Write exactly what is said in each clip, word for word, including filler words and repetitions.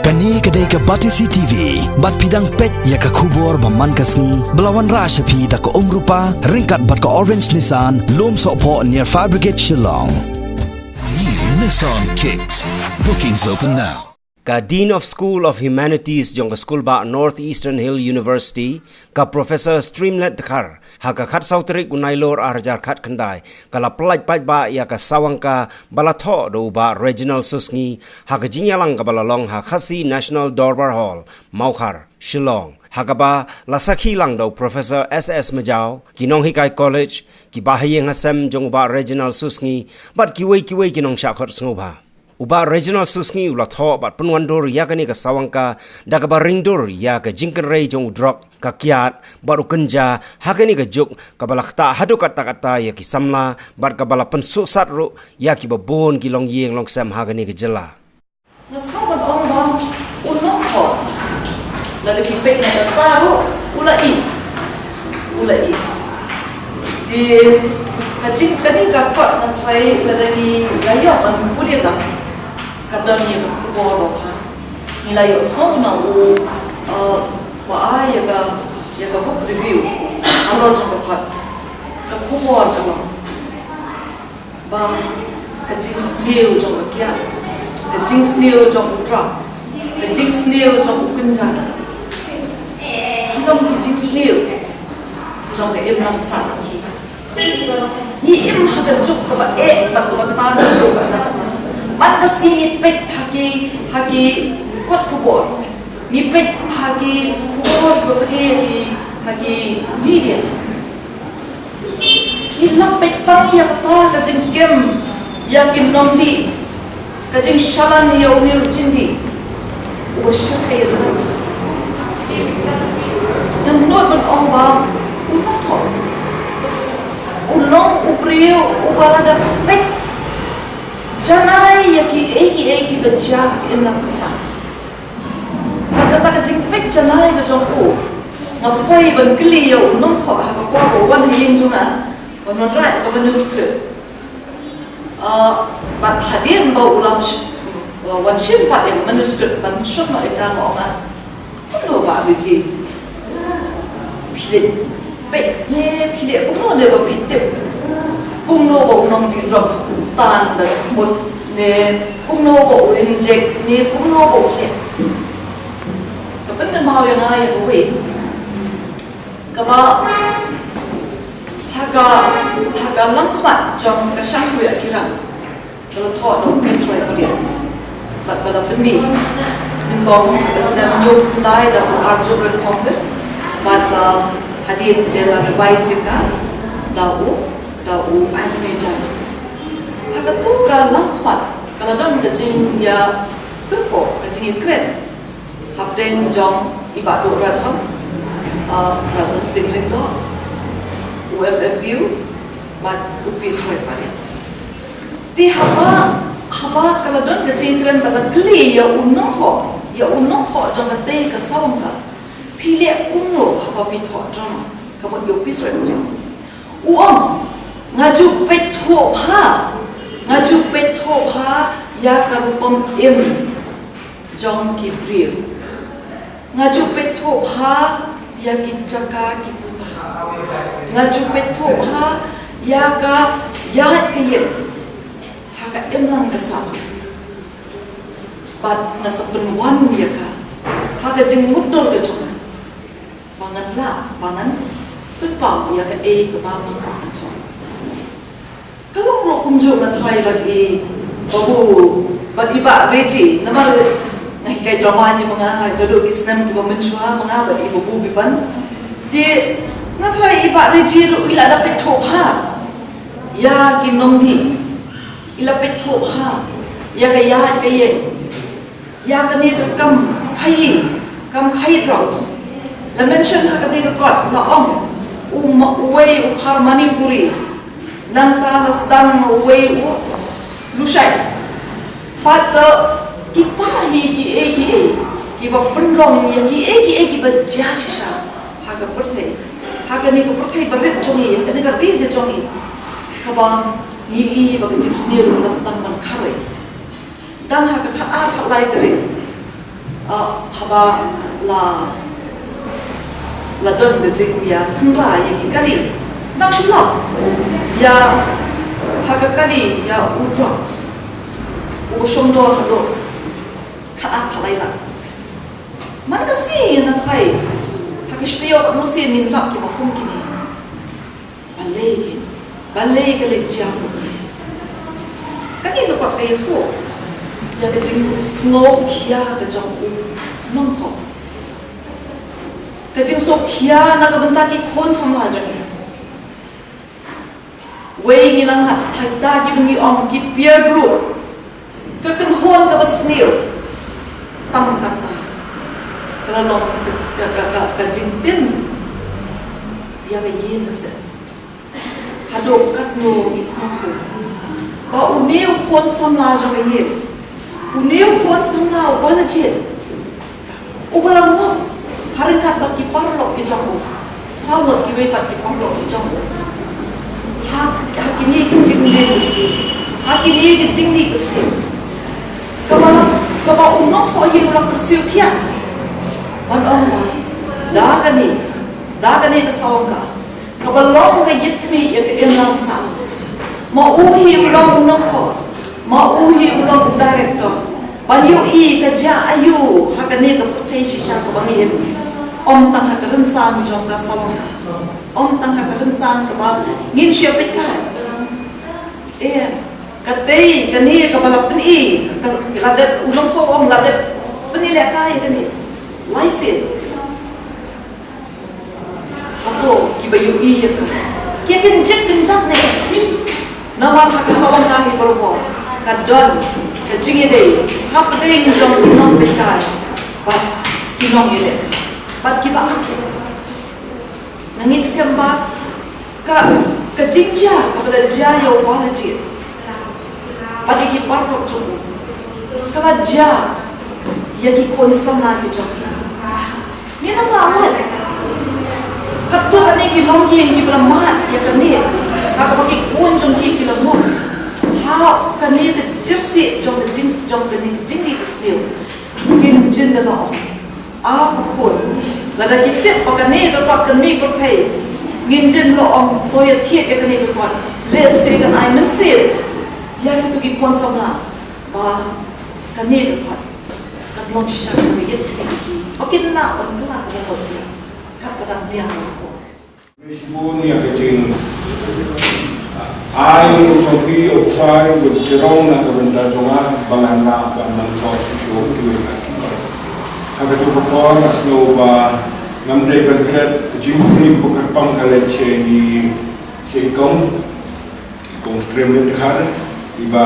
Kane ka dei ka Batesi T V, bad phi dang peit ïa ka khubor ba man ka sngi, ba la wanrah sha phi da ka Umrupa, ryngkat bad ka Orange Nissan, Lumsohphoh near Fire Brigade, Shillong. New Nissan Kicks. Bookings open now. Ka Dean of School of Humanities jong ka skul bah North Eastern Hill University, ka Professor Streamlet Dkhar, ha ka khatsaw tarik u Nailur arhajar khatkhyndai, ka la pyllait paidbah ïa ka sawang ka ba la thoh da u bah Reginald Susngi, ha ka jingïalang kaba la long ha Khasi National Dorbar Hall, Mawkhar, Shillong. Ha kaba la sakhi lang da u Professor S S Majaw, ki nonghikai college, ki bahaïing hasem jong u bah Reginald Susngi, bad kiwei kiwei ki nongshah khot sngewbha. U bah Reginald Susngi u la thoh bad pynwandur ïa kane ka sawang ka, da kaba ringdur ïa ka jingkynrei jong u drok, ka kiad, bad u kynja, ha kane ka juk, kaba la ktah haduh katta katta ïa ki samla, bad kaba la pynsuhsat ruh ïa kiba bun ki longïing longsem ha kane ka jylla. Nga sngew ban ong ba u nongthoh, lada phi peit na ka paru, u la ïeit. U la ïeit. Te ka jing, kane ka kot nga tharai lada ngi la ïoh ban pule ka, ka don ïa ka khubor ba pha. Ngi la ïohsngew na u, uh, ba ai ïa ka, ïa ka book review halor jong ka kot. Ka khubor ka long ba ka jingsniew jong ka kiad, ka jingsniew jong u drok, ka jingsniew jong u kynja, ki long ki jingsniew jong ka imlang sah. Ngi im ha ka juk kaba eh bad kaba tan, kaba tan. Man ka sngi ngi peit ha ki, ha ki kot khubor, ngi peit ha ki khubor ba pynïaid ha ki media. Ngi la peit tang ïa kata ka jingkem ïa ki nongdih, ka jingshalan ïa une u jingdih uba shyrkhei ïa u. Ngan nud ban ong ba u nongthoh u long u briew uba lada peit janai ïa kiei kiei kiba jia ha ka imlang ka sah. Bad kata ka jingpeit janai ka jong u, nga poi ban kylli ïa u nongthoh ha ka por ba u wan ha ïing jong nga ban wanrah ka manuscript. Ah, bad hadien ba u la sh-, wan shim pat ïa ka manuscript ban shim noh ïa ka, nga ong, ah, kumno Bah Riji, phi leh, peit ne phi leh kumno ne ba phi tip kumno ba u nongdih drugs u tan da ka khmut, ne kumno ba u inject, ne kumno ba u leh. Ka pynkynmaw ïa nga ïa kawei kaba ha ka, ha ka langkhmat jong ka shangkhuid ïa ki rang, ba la thoh da u Pi Sroi Pariat bad ba la pynmih nyngkong ha ka snem hynñiewphew khyndai da u Arjun Rankhongwit, bad, uh, hadien ba la revise ïa ka da u, da u Anthony Jana. Ha kato ka langkhmat ka la don ka jingïatyrpoh, ka jingïakren hapdeng jong i Bah Duh Radhon, uh, Radhon Sing Lyngdoh, u F F U bad u Pi Sroi Pariat. Te haba, haba ka la don ka jingkren bad la kylli ïa u nongthoh, ïa u nongthoh jong katei ka sawang ka, phi leh kumno haba phi thoh drama, ka mut ïa u Pi Sroi Pariat. U ong, nga ju peit thuh bha, nga ju peit thuh bha ïa ka rukom im jong ki briew. Nga ju peit thuh bha ïa ki jaka ki puta. Nga ju peit thuh bha ïa ka ïaid ka ïeng ha ka imlang ka sah. Bad nga sa pynwan ïa ka ha ka jingmutdur ka jong nga ba ngan lah ba ngan pynpaw ïa kaei kaba nga kwah ban thoh. Ka long ruh kumjuh, nga tharai bad i Babu bad i Bah Reji, namar nga hikai drama hi ma nga naduh ki snem kiba mynshuwa, ma nga bad i Babu Biban. Te nga tharai i Bah Reji ruh i la da peit thuh bha ïa ki nongdih, i la peit thuh bha ïa ka ïaid ka ïeng, ïa kane ka kam khaïi, kam khaïi drugs. La mention ha kane ka kot, la ong u ma-, uwei u khar Manipuri, nangta la sdang uwei u Lushai. Bad, uh, kita hi kiei kiei kiba pynlong ïa kiei kiei kiba jia shisha ha ka pyrthei, ha kane ka pyrthei barit jong ngi, ha kane ka ri ka jong ngi, kaba ngi i ba ka jingsniew la sdang ban kharoi. Tang ha ka khatar khatlai tarik Ah, haba la, la don ka jingpia khynra ïa ki kali, nang shu lap ïa, ha ka kali ïa u drugs, u ba shong dor haduh khatar khatlai lak. Man ka sngi ïa na phai ha ka shteo ka nusi nin lap ki ba kum kini. Balei ki, balei ka leh jia. Kane ka kot ka ïathuh ïa ka jingsngew khia ka jong u nongthoh, ka jingsngew khia na ka bynta ki khun samla jong u. Wei ngi la ngat ha kita kiba ngi ong ki peer group. Ka kynhun kaba sniew. Tang kata ka la long ka, ka, ka, ka, ka jingtim ïa ka ïing ka sem. Haduh katno ngi sngewthuh ba une u khun samla jong ka ïing, une u khun samla uba la jied, uba la ngop ha ryngkat bad ki paralok ki jong u, saw ngut kiwei pat ki paralok ki jong u, ha, ha kine ki jingleh biskit, ha kine ki jingleh biskit. Kaba, kaba u nongthoh ïing u la kyrsiew thiah ban ong ba da kane, da kane ka sawang ka, kaba long ka ïit khmih ïa ka imlang sahlang. Ma u hi u long u nongthoh, ma u hi u long u director, ban ïohi ka jia aïu ha kane ka pyrthei shisha kaba ngi im. Ym tang ha ka rynsan jong ka sawang ka, ym tang ha ka rynsan kaba ngin shu pyrkhat. Eh, katei kane kaba la pyni, ka, la dep u nongthoh u ong la dep pyni lehkai kane lai sien. Hato kiba ïohi ïa ka, ki kynjat kynjat ne? Namar ha ka sawang ka hi baroh ka don ka jingïadei hapdeng jong ki nongpeitkai bad ki nongïalehkai bad kiba ap ïa ka. Nga ngeit skhem ba ka, ka jingjia kaba la jia ïa uba la jied bad ïa ki paralok jong u, ka la jia ïa ki khun samla ki jong u. Ngin ym lah lait. Katto katne ki longïing kiba la mad ïa kane, ha kaba ki khun jong ki ki la mut ha kane ka jingsieh jong ka jing, jong kane ka jingleh ka sniew, kin jin da ong, a khun, lada ki tip ba kane ka kot kan mih pyrthei, ngin jin da ong to ïa thied ïa kane ka kot, lehse kan ai mynsiem ïa kito ki khun samla ba kane ka kot kan long shisha ka ïit ka ki ba kin lah ban kylla ka bor ïa kat ba dang biang la ka bor. Shibun ïa ka jing ai jong phi ïa u Trai u jrong na ka bynta jong nga ba ngan nang ban nang thaw shisha ki wi. Ha ka jong ka por nga sngew ba ngam dei ban klet ka jingpyni ba kyrpang ka leit sha i, sha i kong. Kong Stream Dkhar, iba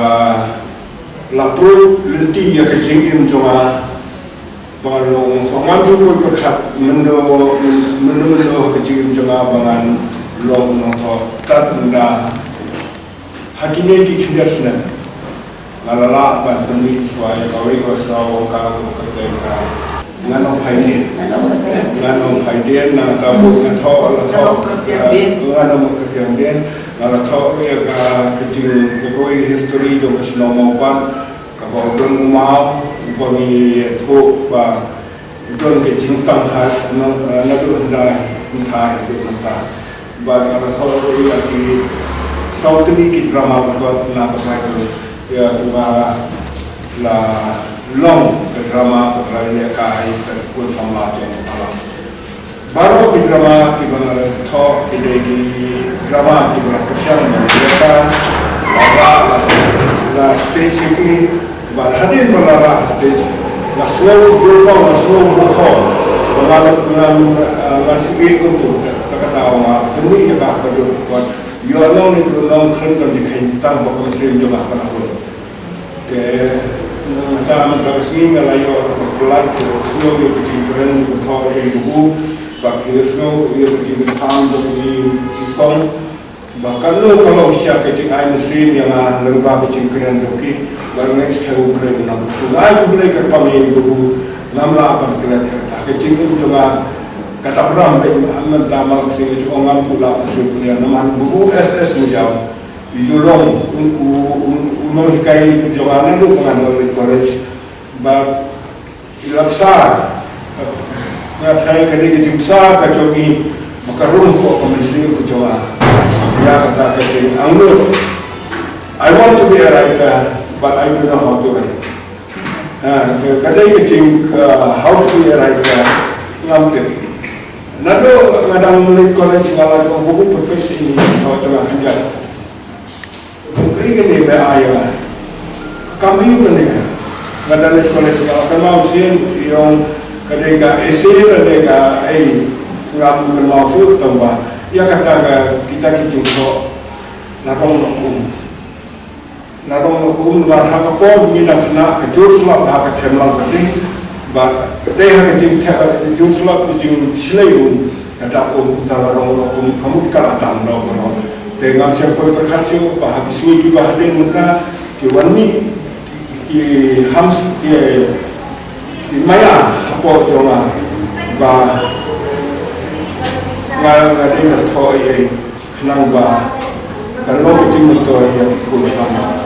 la pruh lynti ïa ka jingim jong nga ba ngan long nongthoh. Ngam ju poi pyrkhat mynno, mynno mynno ka jingim jong nga ba ngan long nongthoh. Tad ynda ha kine ki khyndiat snem nga la lah ban pynmih shuwa ïa kawei ka sawang ka, ka kyrteng ka Ngan ong Phaidien. Ngan ong Phaidien, na ka bun nga thoh, la thoh. Ngan ong Kyrtiang Dien. Nga la thoh ïa ka, ka jing, ka kawei history jong ka shnong Mawpat, kaba u don u maw, uba ngi thoh ba u don ka jingpang ha, na, naduh hyndai hynthai haduh mynta. Bad nga la thoh ruh ïa ki saw tylli ki drama record na ka Phaidien. Ïa, nga la long ka drama ka drama lehkai ka khun samla jong ka Balang. Baroh ki drama kiba nga la thoh ki dei ki drama kiba la pyrshang ban lehkai, la rah, la, la stage ki, Bad hadien ba la rah stage, nga sngew ïa u, nga sngew ïa u, ba ngan, ngan, ah, ngan shu ïeh kumtu, ta, ta ka daw nga pynmih ïa ka, ka ïoh, ka ïoh long ne ïoh long khlem don jingkheiñ tang ba ka mynsiem jong nga ka la hun. Te, nangta mynta ka sngi nga la ïoh pyllait, sngew ïa ka jingkren jong u, bad ki sngew ïa ka jingkren jong i kong. Ba kano ka long sha ka jingai mynsiem ïa nga lyngba ka jingkren jong ki, ba nga ngeit skhem U Blei un nang kyrkhu. Nga ai U Blei kyrpang ïa i Babu, ngam lah ban klet ïa kata. Ka jingim jong nga ka dap ram beit, mynta ma ka sngi jong ngam ju lah ban sngewthuh ïa namar Babu S S Mujaw i ju long u, u, u, u nonghikai jong nga naduh ba nga don college. Ba Ilap sa. Nga tharai ka dei ka jingpynsah ka jong i ba ka rung ko ka mynsiem ka jong nga. Ïa kata ka jingangnud. I want to be a writer, but I don't know how to write. Ha, ka, ka dei ka jing, ka, how to be a writer, ngam tip. Naduh nga dang leit college nga la jong buku pyrpes ini, ha jong nga khyndiat. Bukri kane ba ai ba. Ka kam ïu kane. Nga dang leit college nga la kynmaw sien ïong ka dei ka essay la dei ka ei ngam kynmaw shuh tang ba. Ïa kata ka kita ki jingthoh. La rong la um. La rong la um la ha ka por ngi dang khynnah ka jur slap ha ka themlang ka dei. Ba ka dei ha ka jingthoh ka jur slap ka jingshlei um. Ka dap um kumta la rong la um ka mut ka la tam la um. Te ngam shym poi pyrkhat shuh ba ha ki sngi kiba hadien mynta ki wan mih ki, ki hams ki, ki maia hapoh jong nga ba nga, nga dei na thoh ei ei khnang ba ka long ka jingmyntoi ïa ki khun samla.